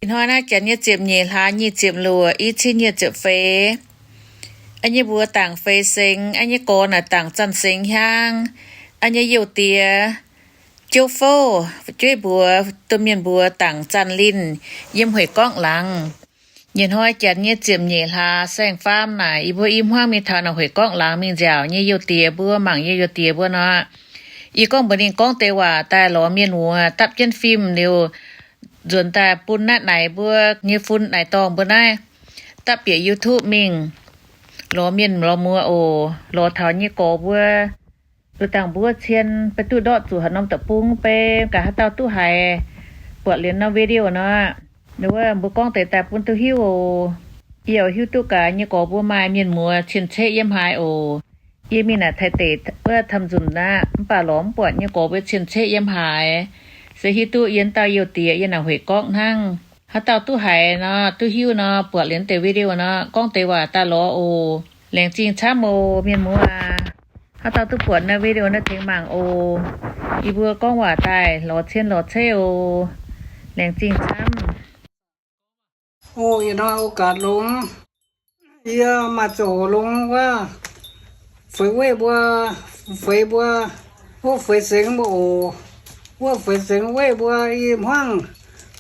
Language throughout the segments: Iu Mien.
Ih hnoi naaiv janx nyei ziepc nyeic hlaax nyic ziepc luoqc, i cin nyic ziepc feix. Aa nyei mbuox dangc feix sengx, aa nyei gorx naaic dangc zanh sengx hiaang. Aa nyei youh diex, Jouv Fouv, fu'jueiv mbuox, domh mienh mbuox dangc zanh linh yiem hueic gorngv laangz. Nyic hnoi janx nyei ziepc nyeic hlaax saeng-faam naaic, yie mbuo i hmuangv mingh taux naaic hueic gorngv laangz mingh nziaauc nyei youh diex mbuo, mangc yie youh diex mbuo nor, yie gorngv mbuox ninh gorngv deix waac daaih lorz mienh muoz dapv jienv fim liuz, nzuonx daaih bun naaiv naaic mbuo nyei fun naaic dorngh mbuo naaiv dapv bieqc YouTube mingh, lorz mienh lorz muoz oc. Lorz taux nyei gorx mbuo, duqv dangh mbuo cien, beiv duqv ndortv zuqc haaix norm deic-bung, beiv gaax haaix dauh duqv haiz buatc liuz norm video nor, wuov mbuo gorngv deix daaih bun duqv hiuv oc. Yie oix hiuv duqv gaax nyei gorx mbuo maaih mienh muoz cien-ceqv yiem haaix oc. Yie mingh naaic Taiv deic wuov Tamh Nzunc aqv, mv baac lorz mv buatc nyei gorx mbuo cien-ceqv yiem haaix. Se hiuv duqv yie dauh youh diex yiem naaic hueic gorngv hnangv. Haaix dauh duqv haiz nor, duqv hiuv nor, buatc liuz deix video nor, gorngv deix waac daaih lorz oc. Laengz zingh camv oc, mienh muoz aac. Haaix dauh duqv buatc naaiv video naaiv tengx mangc oc. Yie mbuo gorngv waac daaih lorz cien lorz ceqv oc. Laengz zingh camv. O, ih hnoi o gaatc longx, yie maaih ziangh hoc longx wuov, feix weih mbuo, feix mbuo, wuov feix sengx mbuo oc. Wuov feix sengx weih mbuo i hmuangv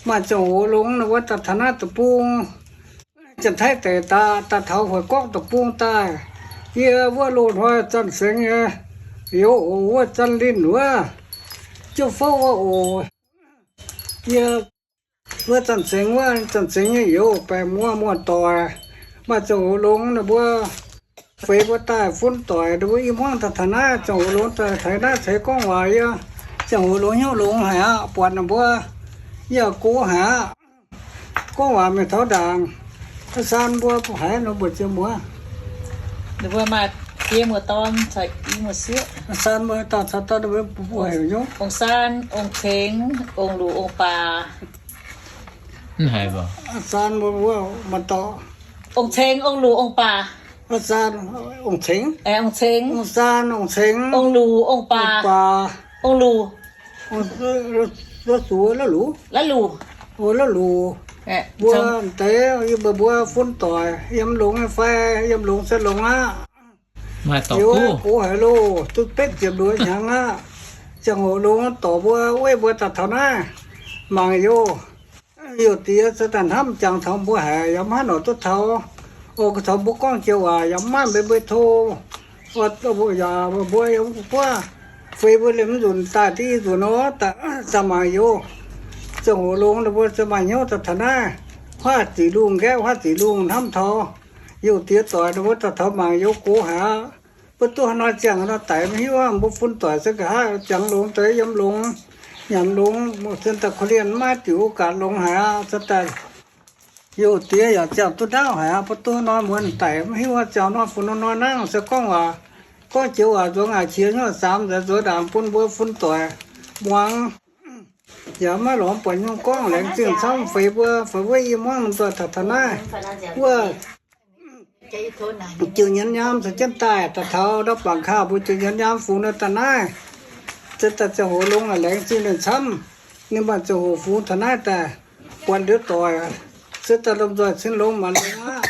maaih ziangh hoc longx nor, wuov daaih taux naaiv deic-bung, Janx-Taiv deic daaih, daaih taux hueic gorngv deic-bung daaih. Yie wuov loz-hnoi zanc sengx nyei youz oc, wuov zanc linh wuov, Jouv Fouv wuov oc. Yie wuov zanc sengx wuov, zanc sengx nyei youz baeqc muoz muoz-doic, maaih ziangh hoc longx ninh mbuo feix mbuo daaih fun doic, ninh mbuo i hmuangv daaih taux naaiv ziangh hoc longx daaih taux naaiv ceix gorngv waac yie, ziangh hoc longx hnyouv longx haic aqv. Buatc ninh mbuo yie go haic aqv. Gorngv waac mingh taux ndaangc, saan mbuo haiz nor mbuo ziex muoz, ninh mbuo maaih diex muoz dorn caux i muoz sieqv. Saan mbuo dauh caux dauh ninh mbuo bun mbuo heuc nyungc. Ong-Saan, Ong-Ceng, Ong-Luc, Ong-Baac. Saan mbuo mbuo maaih dorh. Ong-Ceng, Ong-Luc, Ong-Baac. Saan, Ong-Ceng. Ong-Ceng. Ong-Saan, Ong-Ceng. Ong-Luc, Ong-Baac. Ong-Baac. Ong-Luc. La'luc, La'luc. La'luc. La'luc. Mbuo deix yie mbuo mbuo fun doic yiem longx nyei fai? Yiem longx se longx aqv. Maaih dorh gox haic loh, duqv betv ziepc luoqc hnyangx aqv. Ziangh hoc longx dorh mbuo, weih mbuo daaih taux naaiv mangc youz. Youz diex se daaih hnamv jangx taux mbuo haic, yaac maiv norqc duqv taux. O, taux mbuo gorngv joux waac yaac maiv maaih mbeix mbeix to. Yaac mbuo yaac mbuo yaac mv guov, feix mbuo liemh nzunc daaih div nzunc nor, daaih mangc youz. Ziangh hoc longx ninh mbuo se maaih hnyouv daaih taux naaiv, huaav ziqc lungh nqaeqv, huaav ziqc lungh hnamv taux youz diex doic ninh mbuo daaih taux mangc youz gox haic aqv. Mbuo duqv haaix nor ziangh haaix nor daic maiv hiuv aqv. Mbuo fun doic se nqa'haav ziangx longx deix yiem longx, nyanc longx, cien daaih korv-lienh maiv diuc gaatc longx haic aqv. Cien daaih youz diex yaac ziangh duqv ndaauv haic aqv. Mbuo duqv haaix nor muonz daic maiv hiuv aqv. Ziangh nor funx nor nor nangv se gorngv waac, gorngv joux waac nzuonx aac qiex hnyouv samx nzuonx ndaangc bun mbuo fun doic muangx. Yaac maiv lorz buatc nyungc gorngv. Laengz zingh camv feix mbuo, feix wuov i muangv nzoih taux taux naaiv wuov jiu nyienz nyaam caux jienv daaih, daaih taux ndau bangc kaav mbuo jiu nyienz nyaam fungx nor daaih naaiv. Se daaih ziangh hoc longx aac, laengz zingh ninh camv. Ninh maaih ziangh hoc fungx taux naaiv daaih buatc liuz doic, se daaih lomh nzoih cin longx maanc longx aqv.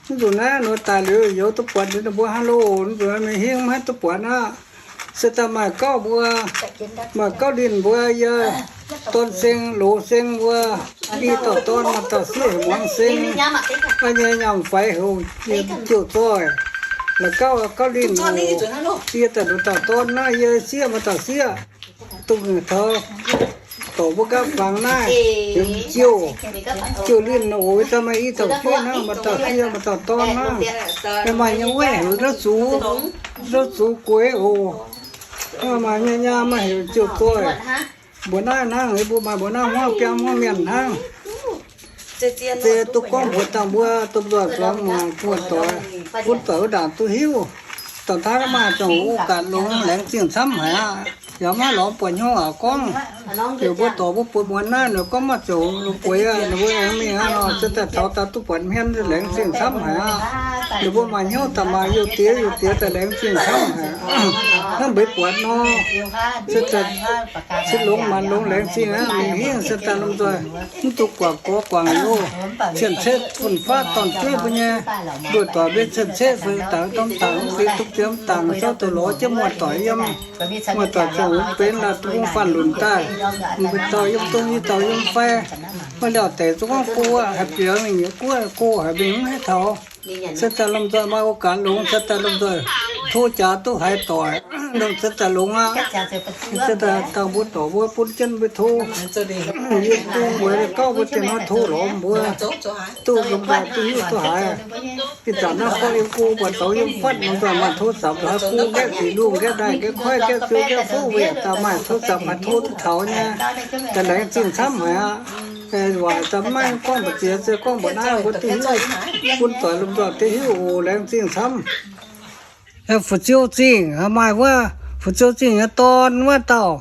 Mv nzunc naaiv nor daaih liuz youz duqv buatc liuz ninh mbuo hnangv loh, mv nzunc naaiv mingh hingv maiv duqv buatc aqv. Se daaih maaih gauh mbuo, maaih gauh linh mbuo yie dorn seng loz seng mbuo, i dauh dorn maaih dauh sieqv heuc muangx seng, aa nyei nyaanh faix heuc jiouh zoih. La'gauh gauh linh oc, yie daaih nduqc dauh dorn naaiv, yie sieqv maaih dauh sieqv, dongh taux dorc mbuo nqaapv fangx naaiv, heuc jiouh, jiouh linh oc. Daaih maaih i dauh sieqv naaiv, maaih dauh sieqv maaih dauh dorn naaiv, maaih nyei wuov heuc ndov zux, ndov zux gueix oc. Maaih nyei nyaam maaih heuc jiouh zoih. Mbuo naaiv hnangv, mbuo maaih mbuo naaiv hmuangv biangv hmuangv mienh hnangv. Se duqv gorngv mbuox dangh mbuo domh nzoih zuangx muoz buoz-doic, bun doic wuov ndaangc duqv hiuv. Dangh taav maaih ziangh hoc gaatc longx, laengz zingh camv haic aqv. Yaac maiv lorz buatc hnyouv aac gorngv. Heuc mbuo dorc mbuo buatc muonz naaiv, ninh gorngv maaih ziouc lungh gueix aqv, ninh mbuo aengx mingh aqv nor, se daaih taux daaih duqv buatc hmien, laengz zingh camv haic aqv. Ninh mbuo maaih hnyouv daaih maaih youh diex, youh diex daaih laengz zingh camv haic. Hnangv mbeix buatc nor, se daaih cin longx maanc longx laengz zingh aqv, mingh hingv se daaih lomh nzoih mv duqv guangc gorx guangc youz, cien-ceqv fun-faqv dorn-jueiv mbuo nyei, nduoh doic mbuo cien-ceqv fun dangx dorn dangx, mv fingx duqv diex mv dangx, zorqv duqv lorz jienv muoz-doic yiem, muoz-doic ziangh hoc benx laaix dungx faanh lunc daaih, mv baac dauh yiem dongh nyei dauh yiem fai, maiv liaauh deix zungv gorngv go aqv, haih biaux mingh nyei guoqv go haic mingh mv haih taux. Se daaih lomh nzoih maaih o gaax longx, se daaih lomh nzoih tov jaax duqv haaix doic, lomh se daaih longx aqv. Se daaih dangh mbuo dorc mbuo bun jienv mbuo tov, yie bun mbuo gauh mbuo dienh hnoi tov lorz mbuo duqv lomh nzoih duqv hiuv duqv haiz. Ih zanc naaiv gorngv yiem go buatc zoux yiem fatv lomh nzoih maaih tov zapc haiz go gaeqv ziqc lungh gaeqv ndaaih gaeqv koiv gaeqv ziou gaeqv fouv weic daaih maaih tov zapc maaih tov duqv taux nyei, daaih laengz zingh camv haic aqv. Waaic daaih maiv gorngv mbu'ziex, se gorngv mbu'naaiv mbuo duqv hiuv, bun doic lomh nzoih duqv hiuv oc. Laengz zingh camv. Fu'ziou Zingh maaih wuov Fu'ziou Zingh nyei dorn wuov dauh,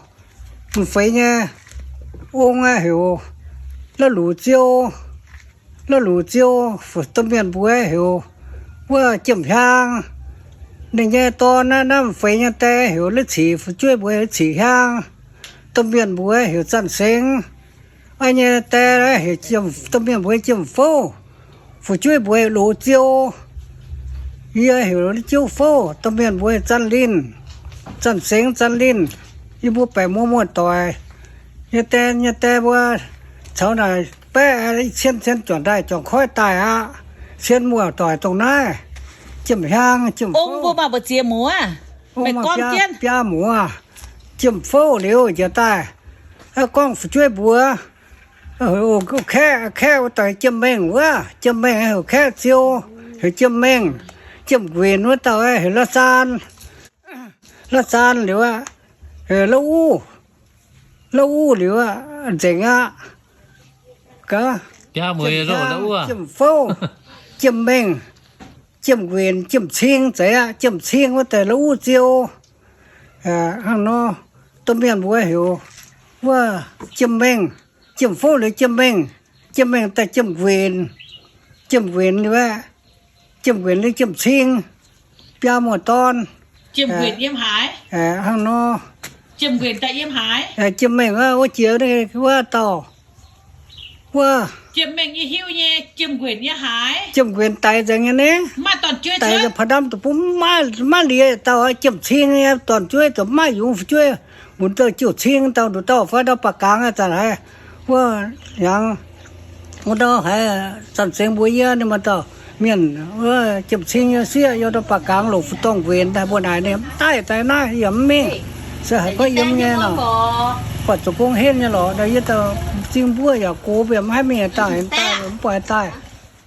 m'feix nyei ong aeqv, heuc La'luc Ziou. La'luc Ziou, domh mienh mbuox heuc wuov Jiem Hiaang. Ninh nyei dorn naaiv, naaiv m'feix nyei die heuc La'cic, fu'jueiv mbuox heuc Cic Hiaang. Domh mienh mbuox heuc Zanh Sengx. Aa nyei die heuc, domh mienh mbuox Jiem Fouv, fu'jueiv mbuox Loz Ziou. Yie heuc Ziouv Fouv, domh mienh mbuox Zanh Linh, Zanh Sengx, Zanh Linh. Yie mbuo baeqc muoz muoz-doic nyei die, nyei die mbuo caux naaic baeqv cien cien juangc ndaaih juangc koiv daaih aqv. Cien muoz-doic dongh naaiv, Jiem Hiaang, Jiem Fouv. Ong mbuo maaih mbu'ziex muoz? Ong maaih biaa muoz. Jiem Fouv liuz njiec daaih, gorngv fu'jueiv mbuox, Kaeqv, Kaeqv wuov deix Jiem Mengh wuov, Jiem Mengh heuc Kaeqv Ziou, heuc Jiem Mengh. Jiem Nquinc wuov dauh heuc La'zaan. La'zaan liuz aqv, La'uv, La'uv liuz aqv, nzengc aqv. Jiem Fouv, Jiem Mengh, Jiem Nquinc, Jiem Cing zeiz aqv. Jiem Cing wuov deix La'uv Ziou. Hnangv nor, domh mienh mbuox heuc wuov Jiem Mengh, Jiem Fouv liuz Jiem Mengh, Jiem Mengh daaih Jiem Nquinc, Jiem Nquinc liuz aqv, Jiem Nquinc liuz Jiem Cing, biaa muoz-dorn. Hnangv nor, Jiem Mengh wuov, wuov jiex wuov dauh, wuov Jiem Nquinc daix nzengc nyei ni. Daix nzengc, pa ndamv deic-bung maiv, maiv liex dauh. Jiem Cing nyei dorn-jueiv zoux maiv yungz fu'jueiv. Mbuo dauh Jiu Cing dauh, nduqc dauh fai ndau Baac Gangx zanc haiz wuov hnyangx, wuov ndau haiz Zanc Sengx mbuox yie, ninh maaih dauh mienh, Jiem Cing nyei sieqv yiem ndau Baac Gangx longc fu'dorngh nquenc daaih mbuo naaic, ninh mv daaih daaih naaiv, yaac mv mingh. Se haiz gorngv yiem nyei nor, buatc zoux gong henv nyei lorqc. Yie dauh m'zing mbuov yaac gox mbienc mv haih mingh daaih, daaih mv buatc daaih.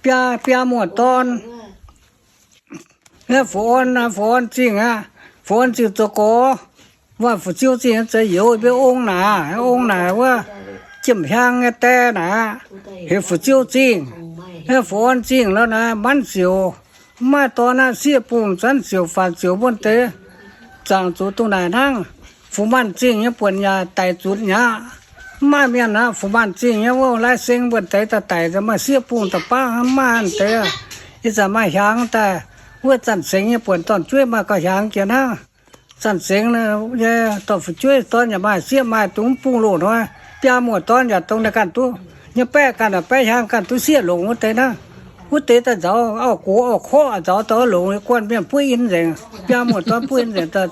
Biaa, biaa muoz-dorn. Fu Orn, Fu Orn Zingh aqv. Fu Orn Zingh zoux gorx, waac Fu-Ziouv Zingh zeix youz mbiauz ong naaic, ong naaic wuov Jiem Hiaang nyei die naaic, heuc Fu-Ziouv Zingh. Fu Orn Zingh lorqc naaic, Manv Siouc, mv maaih dorn aqv. Sieqv Bungh, Zanv Siouc, Faanx Siouc mbuo deix zaangc zuqc dongh naaic hnangv. Fu Maanh Zingh nyei buonc yaac daic zutc mi'aqv. Mv maaih mienh aqv. Fu Maanh Zingh nyei wuov Lai Seng mbuo deix daaih daic, maaih Sieqv Bungh daaih baav, mv maaih deix. Ih zanc maaih hiaangx daaih, wuov Zanc Sengx nyei buonc dorn-jueiv maaih gauh hiaangx jiex hnangv. Zanc Sengx nyei dorn fu'jueiv dorn yaac maaih, sieqv maaih, dungx bungx loz-hnoi. Biaa muoz-dorn yaac dongh naaiv ganh duqv, nyei baeqv ganh, baeqv hiaang ganh duqv sieqv longc wuov deix hnangv. Wuov deix daaih nzauz auv-gox auv-korqv nzauz dauh longc, guanh mienh buov in nzengc. Biaa muoz-dorn buov in nzengc.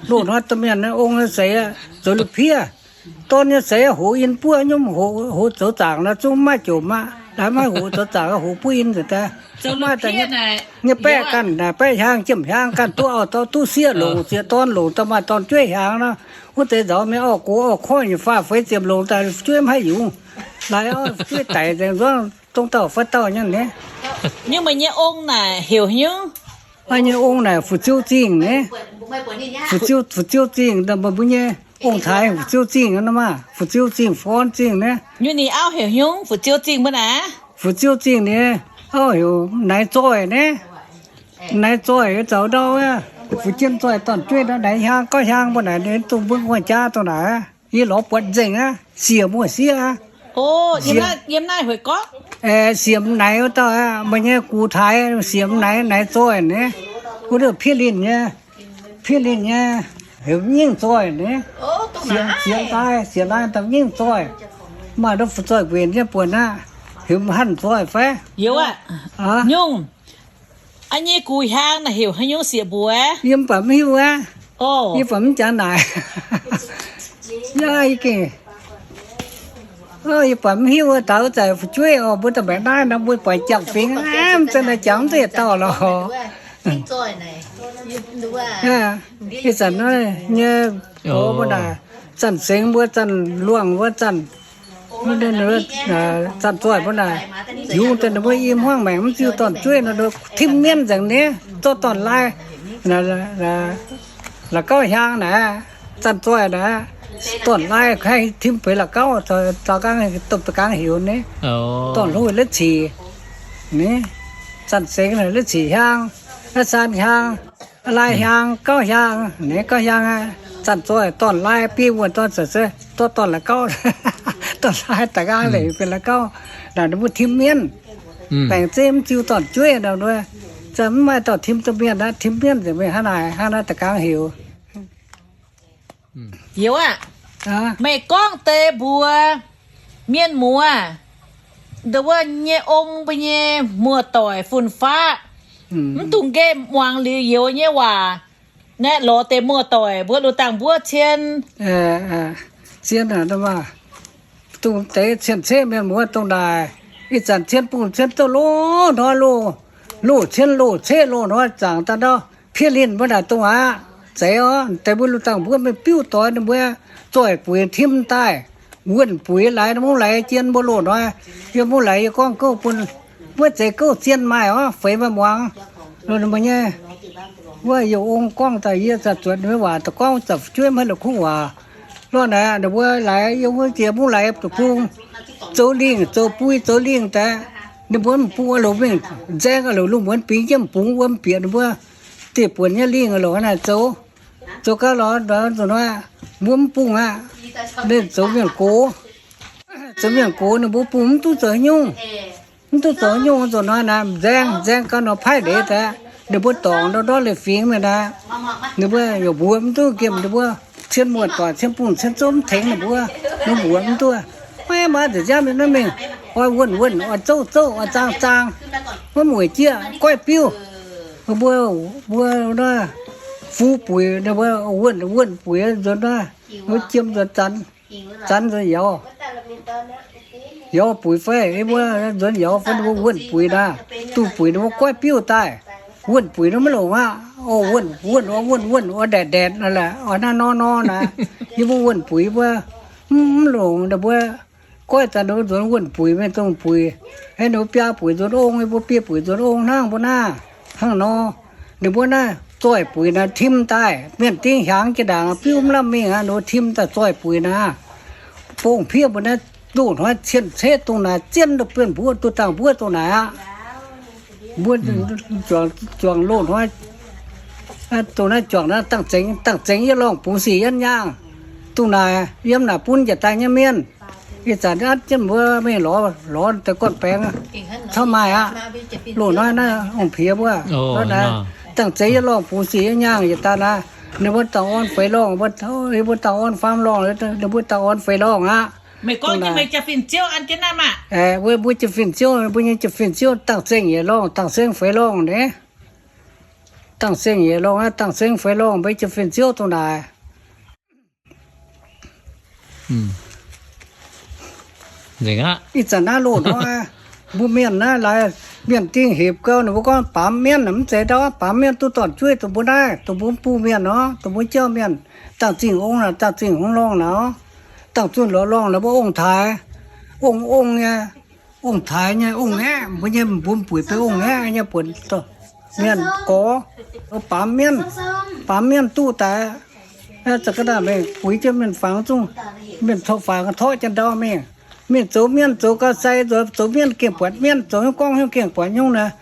Loz-hnoi domh mienh ong nyei seix zoux la'piev. Dorn nyei seix hoqc in buov, nyungc hoqc zoux zaangc nor zungv maiv jomc aqv. Laaix maiv hoqc zoux zaangc, hoqc buov in nzengc daaih. Maiv daaih nyei baeqv ganh, baeqv hiaang, jiem hiaang ganh duqv auv-dorn, duqv sieqv longc, sieqv dorn longc, daaih maaih dorn-jueiv hiaangx nor, wuov deix nzauz mienh auv-gox auv-korqv nyei faah feix ziepc longc daaih, fu'jueiv maiv haih yungz. Laaix auv-jueiv daic nzengc nzuonx, dongh dauh fai dauh nyei ni. Nyungc meih nyei ong naaic heuc hnyungv? Nyei ong naaic Fu-Ziouv Zingh ni. Fu-Ziouv, Fu-Ziouv Zingh, mbuo nyei ong-taaix Fu-Ziouv Zingh nor maah, Fu-Ziouv Zingh, Fu Orn Zingh ni. Nyungc ninh auv heuc hnyungv? Fu-Ziouv Zingh mbuo naaic, Fu-Ziouv Zingh ni, auv heuc Naix Zoih ni. Naix Zoih zaux ndau, Fu-Jien Zoih dorn-jueiv naaic, hiaang, gorngv hiaang mbuo naaic, ninh dongh mbuo guanh jaa dongh naaic. Yie lorz buatc nzengc aqv, siec muoz-sieqv aqv. Yiem naaiv hueic gorngv. Siemx naaic wuov dauh aqv, meih nyei gux taaix siemx naaic, naaic zoih ni. Wuov dauh Piev Linh nyei, Piev Linh nyei, heuc Nyingh zoih ni. Siemx, siemx daaih, siemx daaih dauh Nyingh zoih. Maaih ndau fu zoih nquenc nyei buonc aqv, heuc Hanc zoih fai? Youz aqv. Nyungc, yie nyei gux hiaang naaic heuc haaix nyungc sieqv mbuox? Yie mv baac mv hiuv aqv. Yie baac mv jangx naaic. Yie gengh, yie baac mv hiuv wuov dauh zaaix fu'jueiv oc, mbuo daaih mbaeqc naaiv nor mbuo buatc jangx fingx aqv, mv zeiz naaic jangx mv zeiz dauh lorqc. Ih zanc nyei, mbuo naaic Zanc Sengx mbuo, Zanc Luangh mbuo, Zanc, Zanc Zoih mbuo naaic, yungz daaih ninh mbuo i hmuangv maengc mv ziux dorn-jueiv nor, timv mienv nzengc ni, zorqv dorn-laai, la'gauv hiaang naaic, Zanc Zoih naaic, dorn-laai haih timv peix la'gauv, zaux gaangv, dopv da'gaangv heuc ni, dorn-hlo letv cic ni, Zanc Sengx letv cic hiaang, aa, saan hiaang, laai hiaang, gauv hiaang, ni gauv hiaang aqv. Zanc Zoih dorn-laai biei wuonh dorn-zoih se dorh dorn la'gauv, dorn-laai da'gaangv leiz benx la'gauv. Naaic ninh mbuo timv mienv, baengc zeiv mv ziux dorn-jueiv nor, za'gengh mv maaih dauh timv duqv mienh aqv. Timv mienv nzengc mingh hnangv naaic, hnangv naaiv da'gaangv heuc. Youz aqv, meih gorngv deix mbuox mienh muoz, ndau wuov nyei ong mbuo nyei muoz-doic fun-faqv, mv dungx nqemh muangx liuz youz nyei waac. Naaiv lorz deix muoz-doic mbuo, lungh dangh mbuov cien, cien, dongh deix cien-ceqv mienh muoz dongh naaic, ih zanc cien bungh cien douz loz hnoi loz, loz cien loz ceqv loz hnoi zaangc daaih ndau, Piev Linh mbuo naaic dongh aqv. Zeiz oc, deix mbuo lungh dangh mbuov mingh biuv doix ninh mbuo zoih buix timv daaih, wuonh buix laaix, mungv laaix jien mbuo loz hnoi. Yie mungv laaix yie gorngv gouv bun, wuov zeiz gouv zien maaih oc, feix maaih muangx. Mbuo nyei, wuov yie ong gorngv daaih yie za'zuotc ninh mbuo waac da'gorngv za'jueiv maiv la'kuqv waac. Lorh naaic ninh mbuo laaix yie wuov jiex mungv laaix deic-bung zoux lingh zoux bui zoux lingh daaih, ninh mbuo mv bung a'louc mingh nzaeng a'louc lungh muonz bingx jienv bungx wuom bieqc ninh mbuo dieh buonc nyei lingh a'louc naaic zoux, zoux gau lorz nzuqc hnoi, mbuo mv bung aqv. Ninh zoux mienh gox, zoux mienh gox ninh mbuo bung mv duqv zoux nyungc, mv duqv zoux nyungc nzuqc hnoi naaic nzaeng nzaeng gau nor paaiv leiz daaih, ninh mbuo dorngc ndortv ndortv leiz fingx mingh naaic, ninh mbuo yaac mbuox mv duqv nqemh ninh mbuo cien muoz-doic cien bungh cien zouv mv tengx ninh mbuo, ninh mbuox mv duqv. Maiv maaih nzengc jaav mingh naaiv mingh, oix wuonh wuonh, oix zouv zouv, oix zaang zaang, maiv mueic jieqv goiv biuv. Mbuo, mbuo fuv buic, wuonh, wuonh buic nzuonx naaiv, mbuo jiem nzuonx zanx, zanx nzuonx yauz, yauz buic fai, mbuo nzuonx yauz fai, mbuo wuonh buic naaic, duqv buic ninh mbuo goiv biuv daaih. Wuonh buic nor maiv longc aqv. Oix wuonh, wuonh, wuonh, wuonh, oix ndaetc ndaetc naaic, oix naaiv nor nor naaic, yie mbuo wuonh buic mbuo mv longc, ninh mbuo goiv daaih ninh mbuo nzuonx wuonh buic mingh dongh buic, ninh mbuo biaa buic nzuonx ong, yie mbuo biei buic nzuonx ong hnangv mbuo naaiv. Hnangv nor, ninh mbuo naaiv zoih buic naaic tim daaih, mienh dingh hiaangx jiex ndaangc biuv mv lamh mingh aqv, ninh mbuo tim daaih zoih buic naaic. Bung piev mbuo naaiv loz-hnoi cien-ceqv dongh naaic zien da'bienh mbuoqc duqv dangh mbuov dongh naaic aqv. Mbuo zuangx loz-hnoi dongh naaiv juangc naaiv dangh zengx, dangh zengx yie lorngh bungx sic yienv nyaangh dongh naaic yiem naaic bun njiec daaih nyei mienh. Ih zanc atv jienv mbuo mingh lorz, lorz deix gorn-baengx camv maaih aqv. Loz-hnoi naaiv ong-piex mbuo, dangh zengx yie lorngh bungx sic yienv nyaangh njiec daaih naaiv, ninh mbuo dangh orn feix lorngh, ninh mbuo dangh orn faam lorngh, ninh mbuo dangh orn feix lorngh aqv. Mbuo jiex fin-ziouv, mbuo nyei jiex fin-ziouv dangh zengx yietc lorngh, dangh zengx feix lorngh ni. Dangh zengx yietc lorngh aqv, dangh zengx feix lorngh mbuo jiex fin-ziouv dongh naaic. Ih zanc naaiv loz-hnoi, mbuo mienh naaiv laaix mienh dingh hepc gau, ninh mbuo gorngv baamz mienv mv zeiz ndau, baamz mienv duqv dorn-jueiv dongh mbuo naaiv, dongh mbuo mv bung mienh nor, dongh mbuo jauv mienh, dangh zingh ong naaic, dangh zingh hmz lorngh naaic, dangh zunh lorz lorngh naaic mbuo ong-taaix, ong-ong nyei, ong-taaix nyei ong-ngaeqv, mbuo nyei mbun buic benx ong-ngaeqv nyei buonc mienh gorx, baamz mienv, baamz mienv duqv daaih, za'gengh mingh buix jienv mienh fangx zungv, mienh tov fangx torqv jienv ndau mingh. Mingh zoux mienv zoux gau sai, zoux mienv gengh buatc mienv, zoux nyungc gorngv nyungc gengh buatc nyungc naaic.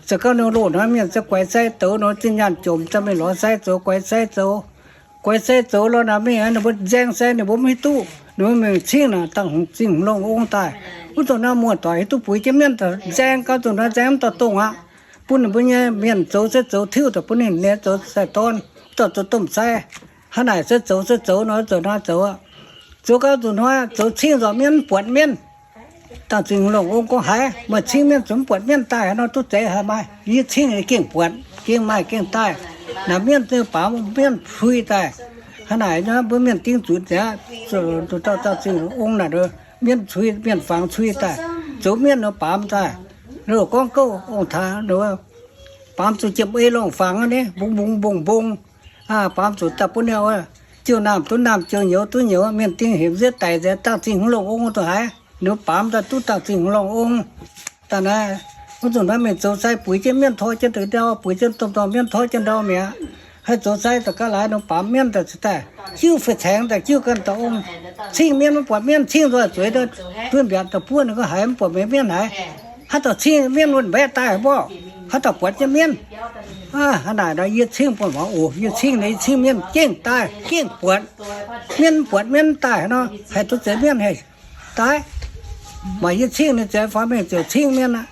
Za'gengh ninh loz-hnoi mienh se guaix sai douz nor, zinh nyaanh jomc za'gengh mingh lorz sai zoux, guaix sai zoux. Guaix sai zoux lorz naaic mingh, ninh mbuo nzaeng sai ninh mbuo mv hiuv duqv, ninh mbuo mingh cingv naaic dangh zingh hmz lorngh ong daaih. Wuov zanc naaiv muoz-doic hiuv duqv buix jienv mienv daaih nzaeng gau, zanc naaiv nzaeng mv dorh dongh aqv. Bun ninh mbuo nyei mienh zoux se zoux tiuv daaih bun ninh nyei zoux sai-dorn, dorh zoux domh sai. Hnangv naaic se zoux se zoux nor, zoux nor zoux aqv. Zoux gau nzunc hnoi zoux cingv nzorc mienv mv buatc mienv. Dangh Zingh Longh Ong gorngv haiz, meih cingv mienv zuqc mv buatc mienv daaih haaix nor duqv zeiz haaix maaih? Yie cingv gengh buatc, gengh maaih gengh daaih. Naaic mienv zengh baamz mienv cui daaih. Hnangv naaic nor mbuo mienh dingh zuqc nzengc aqv. Dangh Zingh Longh Ong naaic, mienv cui, mienh fangx cui daaih, zoux mienv nor baamz daaih. Loz gorngv gouv ong-taaix, baamz zuqc jiem ei lorngh fangx ni, mbungx mbungx mbungx mbungx. Baamz zuqc daaih bun niuh, jiu naamh duqv naamh, jiu nyouz duqv nyouz. Mienh dingh hemx nziev daic nzengc, Dangh Zingh Longh Ong duqv haiz, ninh baamz daaih duqv Dangh Zingh Longh Ong. Daaih naaiv, wuov zanc naaiv mienh zoux sai buix jienv mienv, tor jienv ndau, buix jienv domh dorngh mienv, tor jienv ndau mi'aqv. Haih zoux sai daaih ga'laaix nor baamz mienv daaih cingx daaih, jiuv fih caengx daaih jiuv ganh daaih ong. Cingv mienv mv buatc mienv, cingv nzoih zueiz duqv mbiaatc daaih buov ninh ga'haiz mv buatc meih mienv haiz. Haaix dauh cingv mienv wuov mbaeqv daaih mborqv, haaix dauh buatc jienv mienv. Hnangv naaic nor yie cingv buonv muangx oc. Yie cingv ninh, yie cingv mienv gengh daaih gengh buatc. Mienv mv buatc mienv daaih nor, haih duqv zeiz mienv haih daaih. Maaih yie cingv ninh zeiz faaux mengh ziouc cingv mienv aqv.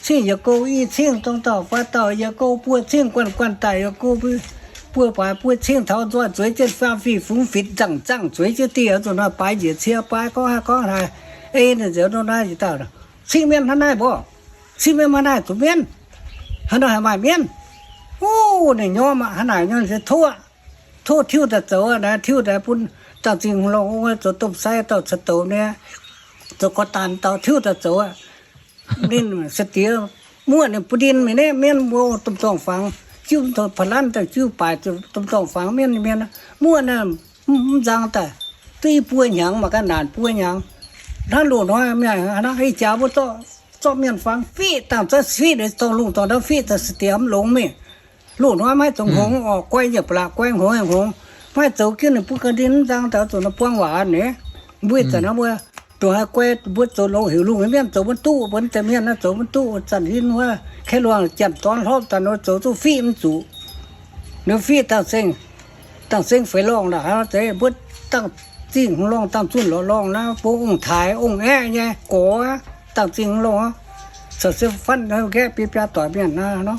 Cingv yietc gouv i cingv, dongh dauh fai dauh yietc gouv buo cingv, guanh guanh daaih yietc gouv buo baaix buo cingv, taux nzoih zueiz jienv faam fih fungx fitc nzangh nzangh zueiz jienv dieh, zuqc nor baaix njiec cie baaix gorngv haaix gorngv haaix, ei ninh nziouv nor naaiv yietc dauh. Cingv mienv hnangv naaiv mborqv. Cingv mienv hnangv naaiv zuqc mienv. Hnangv nor haih maaih mienv. Wuov, ninh nyorm aqv, hnangv naaic nyorm se tov, tov tiuv daaih zoux naaiv, tiuv daaih bun Dangh Zingh Longh Ong zoux domh sai dauh caux douz nyei, zoux gorx daanh dauh tiuv daaih zoux aqv. Ninh se diex muoqv ninh bun ndin mingh naaiv mienv mbuo domh dorngh fangx, jiuv pa'lanv daaih jiuv baaic domh dorngh fangx mienv mienh, muoqv naaiv mv nzang daaih duqv i buo hnyangx mangc gaax, naanc buo hnyangx. Hnangv loz-hnoi mienh hnangv ih jaax mbuo zorqv mienh fangx fiqv dangh za'gengh fiqv dorngh lungh dorngh ndau fiqv daaih se diex mv longx mingh. Loz-hnoi maiv haih zoux hngongx oc, guai nyiec ba'laqc guai hngongx hngongx, maiv haih zoux jienv ninh bun ga'ndin mv nzang daaih zuqc buang waac nyei. Mbuo ih zanc naaiv mbuo ndongc haaix guai mbuo zoux longx heuc lungh nyei mienh zoux maiv duqv, mbuo deix mienh naaiv zoux maiv duqv. Zanc yie mbuo kaeqv luangh janx-dorn hlopv daaih nor zoux duqv fiqv mv zuqc. Ninh fiqv dangh zengh, dangh zengh feix lorngh naaic hnangv zeiz mbuo dangh zingh lorngh, dangh zunh lorqc lorngh naaiv, mbuo ong-taaix ong-aeqv nyei gorx, dangh zingh lorngh, caux se fatv nqaeqv biaa biaa doic mienh naaiv nor,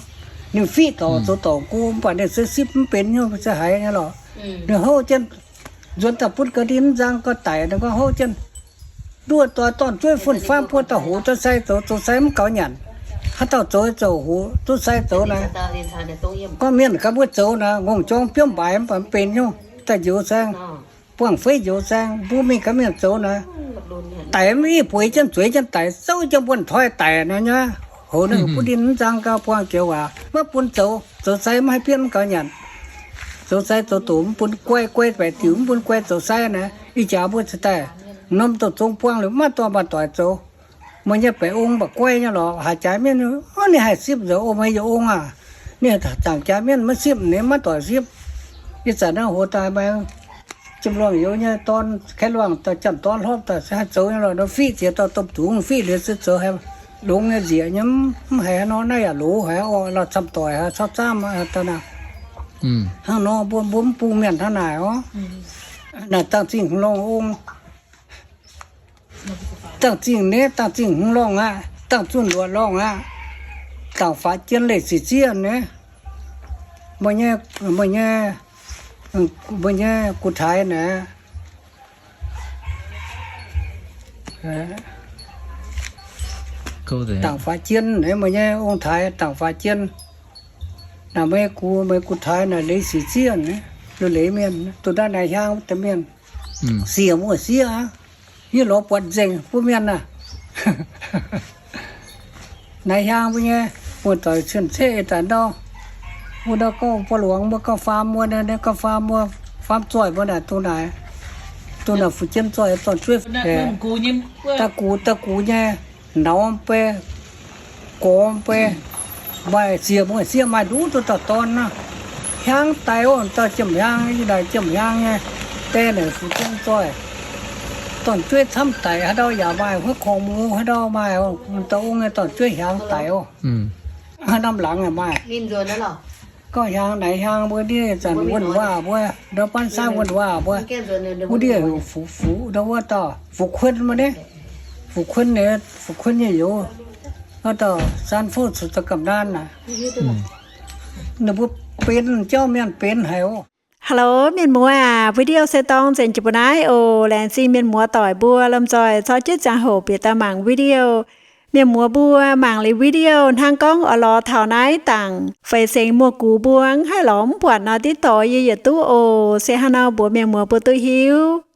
ninh fiqv dorngc zoux dorngc go, mv baac ninh se sipv mv benx nyei, se haiz nyei lorqc. Ninh houv jienv nzuonx daaih butv ga'ndin mv nzang ga'daic, ninh gorngv houv jienv nduov doix dorn-jueiv fun-faam buo dauh hoqc duqv sai zoux, zoux sai mv gaux nyanc. Haaix dauh zoux zoux hoqc duqv sai zoux naaiv, gorngv mienh gaax mbuo zoux naaiv, ngongh jorng biomv mbaaix mv baac mv benx nyungc, daaih njoux saeng, buangh feiv njoux saeng, mbuo mingh gaax mienh zoux naaiv, daic mv i bueix jienv zueiz jienv daic, souv jienv buonv-toi daic naaiv nyei. Hoc ninh butv ndin mv nzang gau buangh joux waac, maiv bun zoux, zoux sai mv haih biomv mv gaux nyanc. Zoux sai zoux doqc mv bun guai, guai baeqc diuc mv bun guai zoux sai naaiv. Ih jaax mbuo cingx daaih norm douz zong buangh liuz maiv dorh maaih doic zoux. Meih nyei baeqc ong mv baac guai nyei lorqc, haaix jaax mienh, ninh haih sipv nzengc, o, meih yie ong aac. Ninh zaangc jaax mienh maiv sipv, ninh maiv doic sipv. Ih zanc naaiv hoz daaih meih jiem luangh youz nyei dorn, kaeqv luangh daaih janx-dorn hlopv daaih se haih zoux nyei lorqc. Nor fiqv ziex dauh domh zungv, fiqv liuz se zoux haiz longx nyei nzieqc nyei, mv haiz haaix nor naaiv yaac loz haiz orqc, lorz camv doic haiz cauv zaamv daaih naaic. Hnangv nor mbuo, mbuo mv bung mienh hnangv naaic orqc. Naaic dangh zingh hmz lorngh ong, dangh zingh neiv, dangh zingh hmz lorngh aqv, dangh zunh luoqc lorngh aqv, dangh faaux jien leih sic zieqv neiv, meih nyei, meih nyei, meih nyei gu taaix naaic, dangh faaux jien neiv, meih nyei ong-taaix dangh faaux jien. Naaic meih gu, meih gu taaix naaic leiz sic zieqv neiv, lu leiz mienh, duqv ndaaih naaic hiaang deix mienh, siec muoz-sieqv aqv. Yie lorz buatc nzengc mbuo mienh aah. Naaiv hiaang mbuo nyei, muoz-doic cien-ceqv daaih ndau, mbuo ndau gorngv buo luangx mbuo gorngv faam mbuo, gorngv faam mbuo, faam zoih mbuo naaic, dongh naaic, dongh naaic fu'jueiv zoih dorn-jueiv, da'gux, da'gux nyei, nauz bei, gorx bei, maaih siec muoz-sieqv maaih nduqc duqv dauh dorn nor. Hiaang daic oc, dauh jiem hiaang, yie naaic jiem hiaang nyei, deix naaic fu'jueiv zoih, dorn-jueiv camv daic, haaix ndau yaac maaih, huotv korngx muz haaix ndau maaih, dauh ong nyei dorn-jueiv hiaang daic oc. Haaix norm laangz yaac maaih. Gorngv hiaang naaic hiaang mbuo ndiev zanc wuonh waac mbuo, ndau Baan Saaiv wuonh waac mbuo, wuov ndiev heuc fuqv, fuqv ndau wuov dauh fuqv kuonv mbuo nyei. Fu-Kunv nyei, Fu-Kunv nyei youz, wuov dauh San Fu Cuotv Gamh Naanv naaic, ninh mbuo benx jauv mienh benx haic oc. Hello mienh muoz aac, video se dorng nzengc jiex mbuo naaiv oc. Laengz zingh mienh muoz doic mbuo lomh nzoih corc jienv ziangh hoc bieqc daaih mangc video. Mienh muoz mbuo mangc liuz video hnangv gorngv oix lorz taux naaiv dangc feix sengx muoz-gux mbuo mv haih lorz mv buatc nor, diqv dorh yie yietc duqv oc. Se hnangv nor mbuox mienh muoz mbuo duqv hiuv.